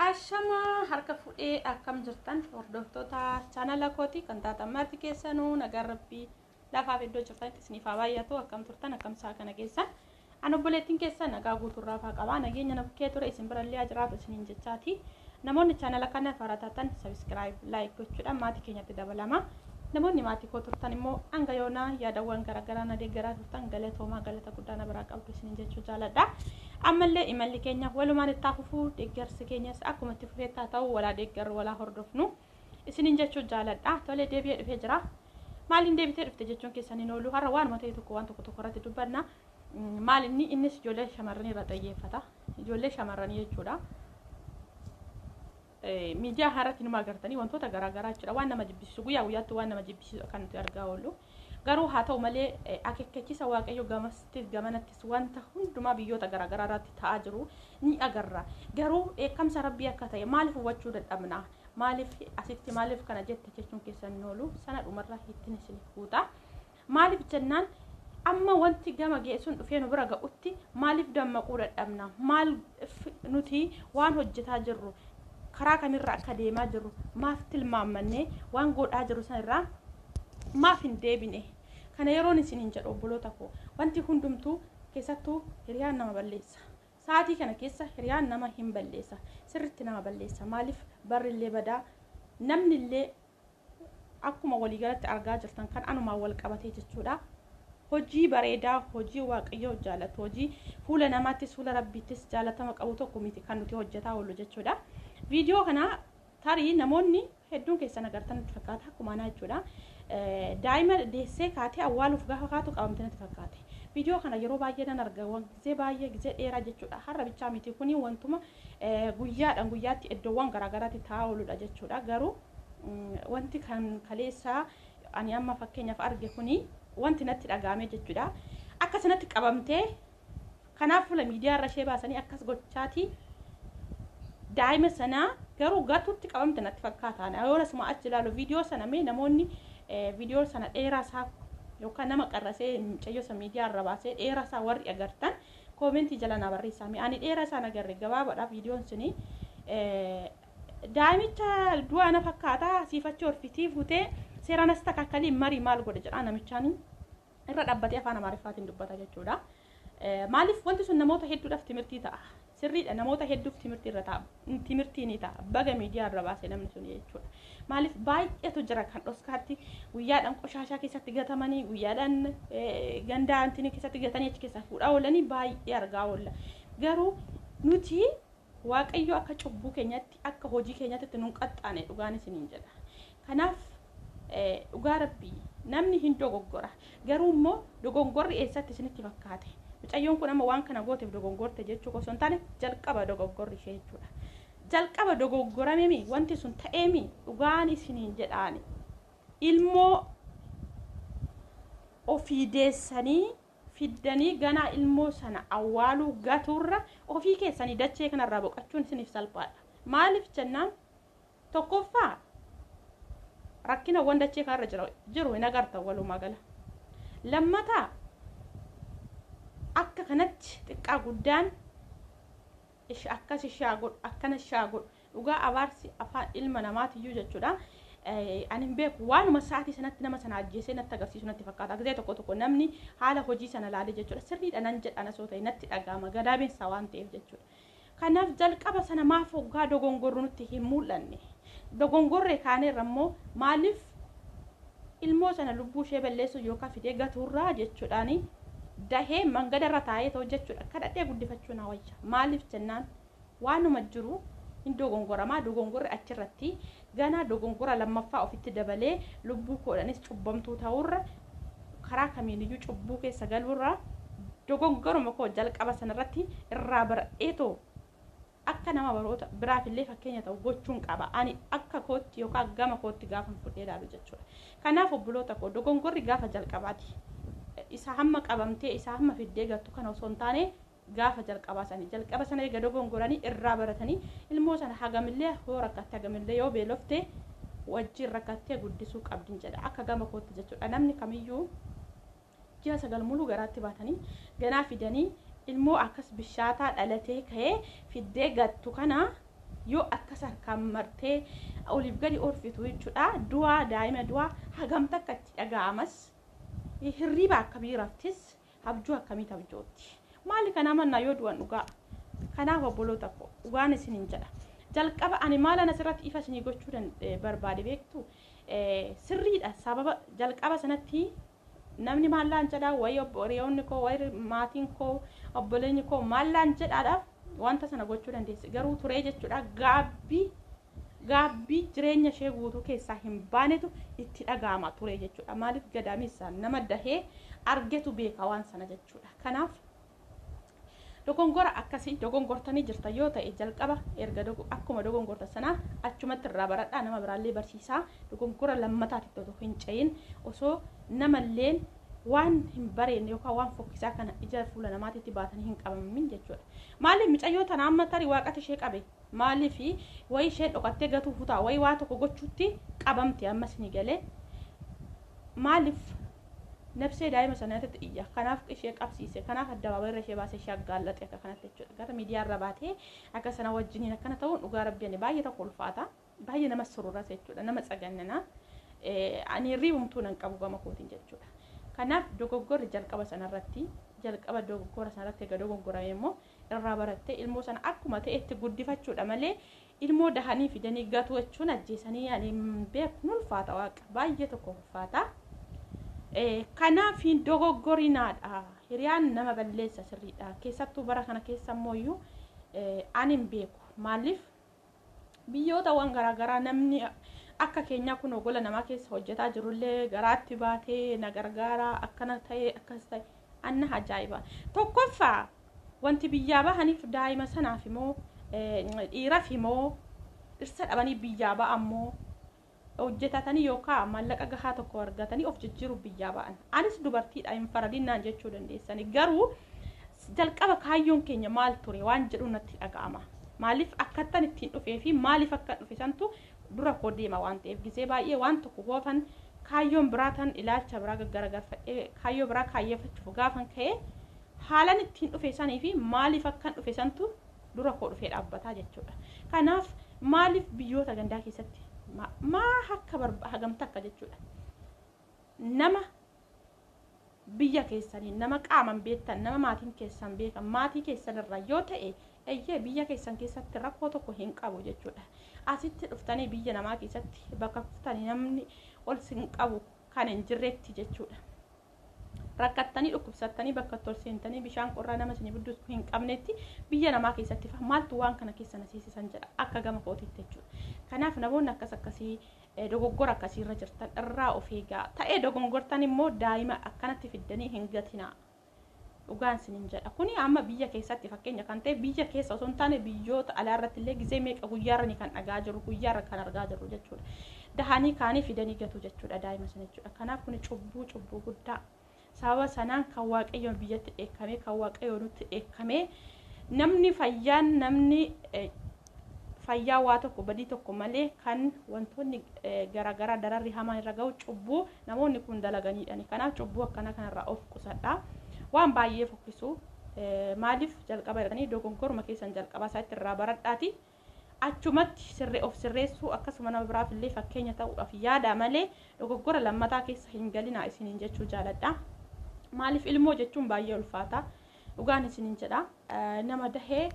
Ashamaa harka fuudhee akkam jirtan hordoftoota chaanala kootii kan taatan marti keessanuu nagaan rabbii lafaaf iddoo jirtanitti isiniif haa baay'atu. Akkam turtan, akkam isaa kana keessan? An obboleettiin keessan nagaa guutuurraa faa qabaa, nageenya na bukkee ture isin birallee haa jiraatu isiniin jechaati. Namoonni chaanala kana farataatan subscribe, like gochuudhaan maatii keenyatti dabalama. Namoonni maatii koo turtan immoo hanga yoonaa yaadawwan garaagaraa na deeggaraa turtan galatoomaa, galata guddaa na biraa qabdu isiniin jechuu jaaladha. Ammallee imalli keenya walumaan itti fufuu, deeggarsi keenyas akkuma itti fufeettaa ta'u, walaa deeggarru, walaa hordofnu isiniin jechuu jaaladha. Tolee, deebi'ee dhufee jira. Maaliin deebitee dhufte jechuun keessan hin oolu. Har'a waanuma ta'e tokko, waan tokko tokko irratti dubbanna. Maal inni? Innis ijoollee shamarranii irra xiyyeeffata. Ijoollee shamarranii jechuudha. Miidiyaa irratti numa agartanii wantoota garaagaraa jechuudha. Waan nama jibbisiisu, guyyaa guyyaatti waan nama jibbisiisu kan nuti argaa oollu. Garuu haa ta'u malee akeekkachiisa Waaqayyo gamastis gamanattis wanta hundumaa biyyoota garaagaraa irratti ta'aa jiru ni agarra. Garuu dheekkamsa Rabbii akka ta'e maaliif hubachuu dadhabna? Maaliif asitti maaliif kana jette jechuun keessan hin oolu. Sana dhumarra ittiin isiniif guuta. Maaliif jennaan, amma wanti gama geessuun dhufee nu bira ga'utti maaliif dammaquu dadhabna? Maal nuti waan hojjetaa jirru, karaa kamirra akka deemaa jirru maaf tilmaammannee waan godhaa jirru sanirraa maaf hin deebine? Kana yeroon isin hin jedhu, obboloota koo, wanti hundumtuu, keessattuu hiriyaan nama balleessa. Sa'aatii kana keessa hiriyaan nama hin balleessa. Sirritti nama balleessa. Maaliif? Barrillee badaa, namnillee akkuma waliigalatti argaa jirtan kan anumaan wal qabatee jechuudha. Hojii bareedaa, hojii Waaqayyoo jaalatu, hojii fuula namaattis fuula Rabbiittis jaalatama qabu tokko miti kan nuti hojjetaa oollu jechuudha. Viidiyoo kana tarii namoonni hedduun keessan agartan natti fakkaata, akkuma anaa jechuudha. Daa'ima deessee kaatee awwaaluuf gaafa kaatu qabamte natti fakkaate. Viidiyoo kana yeroo baay'ee nan arga, gizee baay'ee, gizee dheeraa jechuudha. Har'a bichaa miti, kuni wantuma guyyaadhaan guyyaatti iddoowwan garaagaraatti taa'aa ooludha jechuudha. Garuu wanti kan kaleessaa ani amma fakkeenyaaf arge kuni wanti natti dhaga'ame jechuudha. Akka sanatti qabamtee, kanaaf fuula miidiyaa irra ishee baasanii akkas gochaati. Daa'ima sanaa garuu gatuutti qabamte natti fakkaata. Yoo asuma achi ilaalu viidiyoo sana, mee namoonni viidiyoo sana dheeraa isaa yookaan nama qarrasee mucayyoo sana miidiyaa irra baasee dheeraa isaa warri agartan koomentii jala na barreessaa. Ani dheeraa isaa agarre, gabaabaadha viidiyoon suni. Daa'imicha du'a na fakkaata, siifachuu horfitii fuutee seeraan as takakkalii marii maal godhe jedha, namichaan irra dhaabbatee afaan Amaariffaatiin dubbata jechuudha. Maaliif wanti sun namoota hedduudhaaf timirtii ta'a. Sirriidha, namoota hedduuf timirtii irra ta'a. Timirtii ni ta'a. Baga miidiyaa irra baase namni sun jechuudha. Maaliif, baay'eetu jira kan dhoskaatti guyyaadhaan qoshaashaa keessatti gatamanii, guyyaadhaan gandaa antinii keessatti gatanii achi keessaa fuudhaa oolanii baay'ee argaa oolla. Garuu nuti Waaqayyo akka cubbuu keenyatti, akka hojii keenyatti nun qaxxaane, dhugaan isiniin jedha. Kanaaf dhugaa Rabbii namni hin dogoggora. Garuu immoo dogongorri eessatti isinitti fakkaate? Mucayyoon kun amma waan kana gooteef dogongorte jechuu osoo hin taane, jalqaba dogongorri ishee jechuudha. Jalqaba dogoggoramemi, wanti sun ta'eemi, dhugaan isiniin jedhaani. Ilmoo ofii deessanii fiddanii ganaa ilmoo sana awwaaluu gatuurra ofii keessanii dachee kanarraa boqachuun isiniif salphaadha. Maaliif jennaan, tokkoffaa rakkinawwan dachee kanarra jiru hin agartan walumaa gala. Lammataa akka kanatti xiqqaa guddaan akkas ishaa godhu, akkana ishaa godhu, dhugaa abaarsi afaan ilma namaatiyyuu jechuudha. Ani hin beeku, waanuma sa'aatii sanatti nama sana ajjeesee natti agarsiisu natti fakkaata. Gizee tokko tokko namni haala hojii sana laalee jechuudha. Sirriidha nan jedha osoo ta'e natti dhaga'ama, gadaamessa waan ta'eef jechuudha. Kanaaf jalqaba sana maaf hoggaa dogongorru nutti hin mul'anne? Dogongorre kaaneerra immoo maaliif ilmoo sana lubbuu ishee balleessuu yookaan fidee gatuurraa jechuudhaani dahee mangadarra taa'ee ta'u jechuudha. Kadhadhee guddifachuu na wayya. Maaliif jennaan, waanuma jiru hin dogongoramaa, dogongorri achirratti ganaa dogongora lammaffaa ofitti dabalee lubbuu koodhanis cubbamtuu ta'urra, karaa kamiiniyyuu cubbuu keessa galuurra, dogongoruma koo jalqaba sanarratti irraa baradheetoo akka nama baroota biraafillee fakkeenya ta'u gochuun qaba. Ani akka kootti yookaan gama kootti gaafa fudhee ilaalu jechuudha. Kanaaf obboloota koo, dogongorri gaafa jalqabaati. Isa hamma qabamtee, isa hamma fiddee gattu kana osoo hin taane, gaafa jalqabaa sanii, jalqaba sana eega dogongoranii irraa baratanii ilmoo sana hagamillee yoo rakkatte, hagamillee yoo beelofte, wajjin rakkattee guddisuu qabdin jedha akka gama kootti jechuudha. Namni kamiyyuu ji'a 9 muluu garaatti baatanii ganaa fidanii ilmoo akkas bishaataa dhalatee ka'ee fiddee gattu kana. Yoo akkas harkaan martee oliif gadi oolfitu jechuudha. Du'aa daa'ima du'aa hagam takka itti dhaga'amas, hirriba akkamii raftis, abjuu akkamii abjootti? Maali kana mannaa yoo du'an dhugaa? Kanaaf obboloota koo, dhugaan isiniin jedha. Jalqaba ani maalan asirratti ifa isinii gochuu barbaade beektu? Sirriidha, sababa jalqaba sanatti namni maallaan jedhaa, wayi hiriyoonni koo, wayi maatiin koo, obboleenyi koo maallaan jedhaadhaaf wanta sana gochuu dandeessi. Garuu turee jechuudha, gaabbii jireenya ishee guutuu keessaa hin baanetu itti dhaga'ama ture jechuudha. Maaliif gadaamessa nama dahee argetu beeka waan sana jechuudha. Kanaaf dogongora akkasii dogongortanii jirta yoo ta'e, jalqaba erga akkuma dogongorta sanaa achumatti irraa baradhaa, nama biraallee barsiisaa. Dogongora lammataatti otoo hin ce'in, osoo namalleen waan hin bareenne yookaan waan fokkisaa kana ija fuula namaatitti baatanii hin qabamin jechuudha. Maaliif micayyoo tana amma tarii waaqatu ishee qabe? Maaliif wayi isheen dhokattee gatuu futaa, wayi waa tokko gochuutti qabamte, ammas ni galee. Maaliif nafsee daa'ima sanaatti iyya? Kanaaf ishee qabsiise, kanaaf addabaabayii irra ishee baasee ishee aggaallaxe akka kanatti jechuudha. Gara miidiyaa irra baatee akka sana wajjiniin akkana ta'uun, dhugaa rabbi, ani baay'ee tokko ulfaata, baay'ee nama sururas jechuudha, nama tsagannana. Ani hirriibumtuu nan qabu gama kootiin jechuudha. Kanaaf dogoggorri jalqaba sanarratti, jalqaba dogoggora sanarratti egaa dogoggorame immoo irraa barattee ilmoo sana akkuma ta'etti guddifachuudha malee, ilmoo dahanii fidanii gatu jechuun, ajjeesanii, ani beeku, ulfaata, waaqa baay'ee tokko ulfaata. Kanaaf hin dogoggorinaadha. Hiriyaan nama balleessa, sirriidha. Keessattuu bara kana keessa immoo ani hin beeku. Maaliif biyyootawwan garaagaraa namni akka keenyaa kun gola namaa keessa hojjetaa jirullee garaatti baatee na gargaara, akkana ta'e, akkas ta'e, anna ajaa'iba. Tokkoffaa wanti biyyaa bahaniif daa'ima sanaaf immoo, dhiiraaf immoo, dhirsa dhabanii biyyaa ba'an moo, hojjetatanii yookaan maallaqa gahaa tokko argatanii of jijjiiruuf biyyaa ba'an? Anis dubartiidha, hin faradinnaan jechuu dandeessani. Garuu jalqaba kaayyoon keenya maal ture waan jedhu natti dhaga'ama. Maaliif akkattan ittiin dhufee fi maaliif akka dhufe santu dura koo deema waan ta'eef, gisee baay'ee waan tokko goofan kaayyoon biraa tan ilaalcha biraa gaggaragalfadhee kaayyoo biraa kaayyeeffachuuf gaafan ka'ee, haalan ittiin dhufe sanii fi maaliif akkan dhufe santu dura koo dhufee dhaabbataa jechuudha. Kanaaf maaliif biyyoota gandaa keessatti maa akka hagamta akka jechuudha. Nama biyya keessanii, nama qaaman beektan, nama maatiin keessan beekan, maatii keessan irraa yoo ta'e, eeyyee, biyya keessan keessatti rakkoo tokko hin qabu jechuudha. Asitti dhuftanii biyya namaa keessatti bakka kuftanii namni ol sin qabu kan hin jirretti jechuudha. Rakkattanii dhukkubsattanii bakka ol seentanii bishaan qorraa nama isin bidduutu hin qabnetti biyya namaa keessatti maaltu waan kana keessa na seesisan jedha akka gama kootiitti jechuudha. Kanaaf namoonni akkas akkasii dogoggora akkasiirra jirtan irraa of eegaa. Ta'ee dogongortan immoo daa'ima akkanatti fiddanii hin gatinaa. Dhugaan isiniin jedha. Kuni amma biyya keessatti fakkeenya kan ta'e, biyya keessa osoo hin taane biyyoota alaa irratti illee gizee meeqa guyyaarra ni kan dhagaa jiru, guyyaarra kan argaa jirru jechuudha. Dahanii kaanii fidanii gatu jechuudha daa'ima sana jechuudha. Kanaaf kuni cubbuu, cubbuu guddaa. Sababa sanaan kan Waaqayyoon biyyatti dheekkamee, kan Waaqayyoon nutti dheekkamee, namni fayyaan, namni fayyaa waa tokko badii tokko malee kan wantoonni garaagaraa dararri hamaan irra gahu cubbuu namoonni kun dalaganiidha. Kanaaf cubbuu akkana kanarraa of qusadha. Waan baay'ee fokkisu. Maaliif jalqaba jedhanii dogongoruma keessan jalqabaa isaatti irraa baradhaati. Achumatti sirree of sirreessuu, akkasuma nama biraaf illee fakkeenya ta'uudhaaf yaada malee dogoggora lammataa keessa hin galinaa isiniin jechuu jaaladha. Maaliif ilmoo jechuun baay'ee ulfaata. Dhugaan isiniin jedha. Nama dahee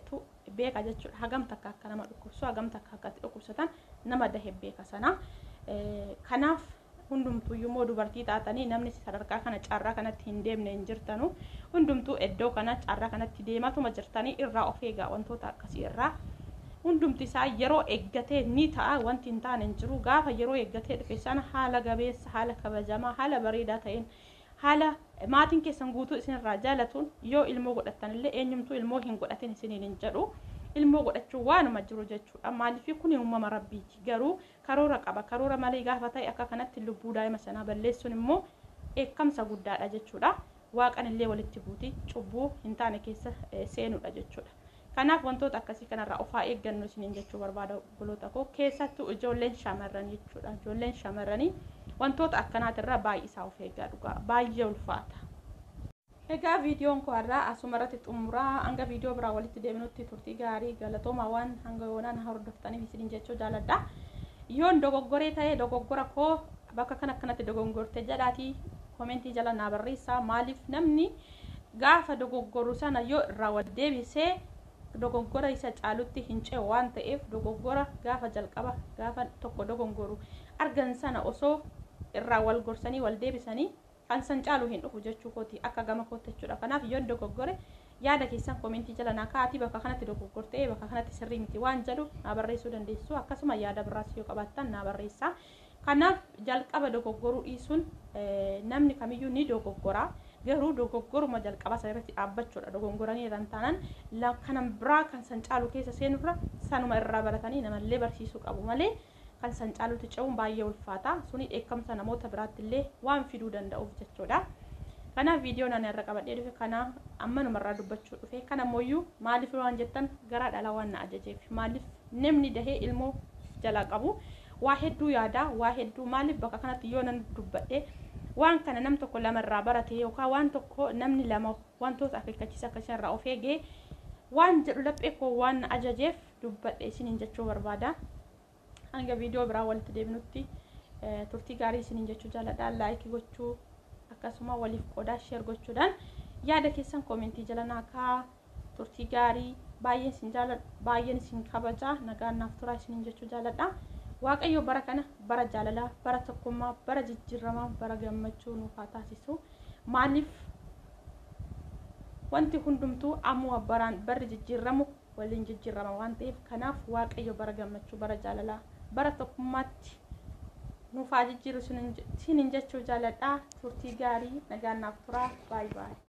tu beeka jechuudha. Hagam takka akka nama dhukkubsu, hagam takka akka itti dhukkubsatan nama dahe beeka sana. Kanaaf hundumtuuyyuu immoo dubartii taatanii namni sadarkaa kana carraa kanatti hin deemne hin jirtanu. Hundumtuu iddoo kana carraa kanatti deematuma jirtanii irraa of eegaa wantoota akkasii irraa. Hundumti isaa yeroo eeggatee ni ta'a, wanti hin taane hin jiru. Gaafa yeroo eeggatee dhufe sana haala gabeessa, haala kabajamaa, haala bareedaa ta'een, haala maatiin keessan guutuu isinirraa jaalatuun yoo ilmoo godhattan illee, eenyumtuu ilmoo hin godhatin isiniin hin jedhu. Ilmoo godhachuu waanuma jiru jechuudha. Maaliif kun uumama rabbiiti. Garuu karoora qaba. Karoora malee gaafa ta'e akka kanatti lubbuu daa'ima sanaa balleessuun immoo dheekkamsa guddaadha jechuudha. Waaqan illee walitti buuti, cubbuu hin taane keessa seenuudha jechuudha. Kanaaf wantoota akkasii kanarraa of haa eeggannu isiniin jechuu barbaada obboloota koo, keessattuu ijoolleen shamarranii jechuudha. Ijoolleen shamarranii wantoota akkanaatirraa baay'isaa of eeggaa, dhugaa baay'ee ulfaata. Egaa viidiyoon koo har'aa asuma irratti xumuraa. Hanga viidiyoo biraa walitti deebinutti turtii gaarii, galatooma waan hanga yoonaan hordoftaniif isiniin jechuu jaaladha. Yoon dogoggoree ta'e dogoggora koo bakka kana akkanatti dogongorte jedhaatii koomentii jala naa barreessaa. Maaliif namni gaafa dogoggoru sana yoo irraa wal deebisee dogoggora isa caalutti hin ce'u waan ta'eef, dogoggora gaafa jalqaba gaafa tokko dogongoru argan sana osoo irraa wal gorsanii wal deebisanii kan san caalu hin dhufu jechuu kooti, akka gama kootti jechuudha. Kanaaf yoon dogoggore yaada keessan koomentii jala naa kaa'atii bakka kanatti dogoggortee, bakka kanatti sirrii miti waan jedhu naa barreessuu dandeessu. Akkasuma yaada biraas yoo qabaattan naa barreessaa. Kanaaf jalqaba dogoggoruu dhiisuun, namni kamiyyuu ni dogoggora. Garuu dogoggoruma jalqaba sana irratti dhaabbachuudha. Dogongoranii irraan taanaan kanan biraa kan san caalu keessa seenurra sanuma irraa baratanii namallee barsiisuu qabu malee kan san caalutti ce'uun baay'ee ulfaata. Suni dheekkamsa namoota biraatti illee waan fiduu danda'uuf jechuudha. Kanaaf viidiyoon ani irra qabadhee dhufe kana ammanumarraa dubbachuu dhufe. Kana ammoo maaliif waan jettan, garaa dhalaa waan na ajajeef. Maaliif namni dahee ilmoo jalaa qabu waa hedduu yaada, waa hedduu. Maaliif bakka kanatti yoo nan dubbadhe waan kana nam tokko lamarraa barate yookaan waan tokko namni lama wantoota akeekkachiisa akkasii irraa of eegee waan jedhu laphee koo waan na ajajeef dubbadhe isiniin jechuu barbaada. Hanga viidiyoo biraa walitti deebinutti turtii gaarii isiniin jechuu jaaladha. Like gochuu, akkasuma waliif qoodaa, share gochuudhaan yaada keessan koomentii jala naa kaa'aa. Turtii gaarii, baay'een isin jaaladha, baay'een isin kabaja, nagaan naaf turaa isiniin jechuu jaaladha. Waaqayyo bara kana bara jaalalaa, bara tokkummaa, bara jijjiiramaa, bara gammachuu nuuf haa taasisu. Maaliif wanti hundumtuu ammuma baraan barri jijjiiramu waliin jijjiirama waan ta'eef, kanaaf Waaqayyo bara gammachuu, bara jaalalaa, bara tokkummaatti nuuf haa jijjiiru isiniin jechuu jaaladha. Turtii gaarii, nagaan naaf turaa. Baay'ee baay'ee.